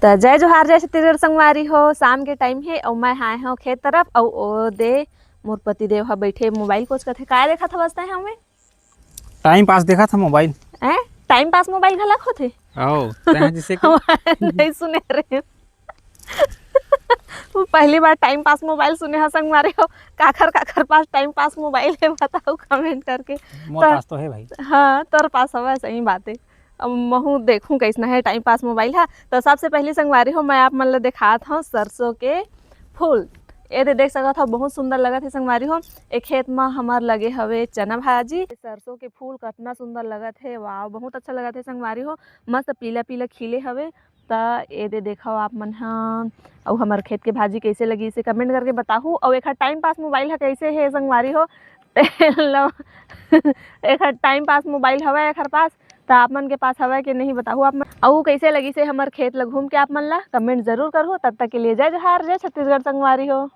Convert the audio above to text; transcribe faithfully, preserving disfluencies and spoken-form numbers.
त जय जोहार, जय छत्तीसगढ़ संगवारी हो। शाम के टाइम हे अउ मैं आए हव खेत तरफ, अउ ओ दे मोर पति देव ह बइठे मोबाइल कोचकत हे। काय देखत हवस तैं हमें? टाइम पास देखत ह मोबाइल। हैं? टाइम पास मोबाइल घलक होथे? आओ, तैं ह जइसे कि नहीं सुने रहे। वो पहली बार टाइम पास मोबाइल सुने ह संगवारी हो। काखर काखर पास टाइम पास मोबाइल हे, बताओ कमेंट करके। मोर तो पास तो हे भाई। हाँ, तोर पास हवय, सही बात हे। अब महू देखूं कइसना हे टाइम पास मोबाइल हा। तो सबसे पहली संगवारी हो, मैं आप मन ल देखात हव सरसों के फूल। ए दे देख सकत हव, बहुत सुंदर लगत हे संगवारी हो। ए खेत म हमर लगे हवे चना भाजी। सरसों के फूल कतना सुंदर लगत हे, वाव, बहुत अच्छा लगत हे संगवारी हो। मस्त पीला पीला खिले हवे। त ए दे देखव आप मन ह, अउ हमर खेत के भाजी कइसे लगिस हे कमेंट करके बताहू। अउ एखर टाइम पास मोबाइल ह कइसे हे संगवारी हो, तेन ल एखर टाइम पास मोबाइल हवय एखर पास, त आप मन के पास हवय कि नहीं बताहू आप मन। अउ कइसे लगिस हे हमर खेत ल घूम के आप मन ला कमेंट जरूर करहू। तब तक के लिए जय जोहार, जय छत्तीसगढ़ संगवारी हो।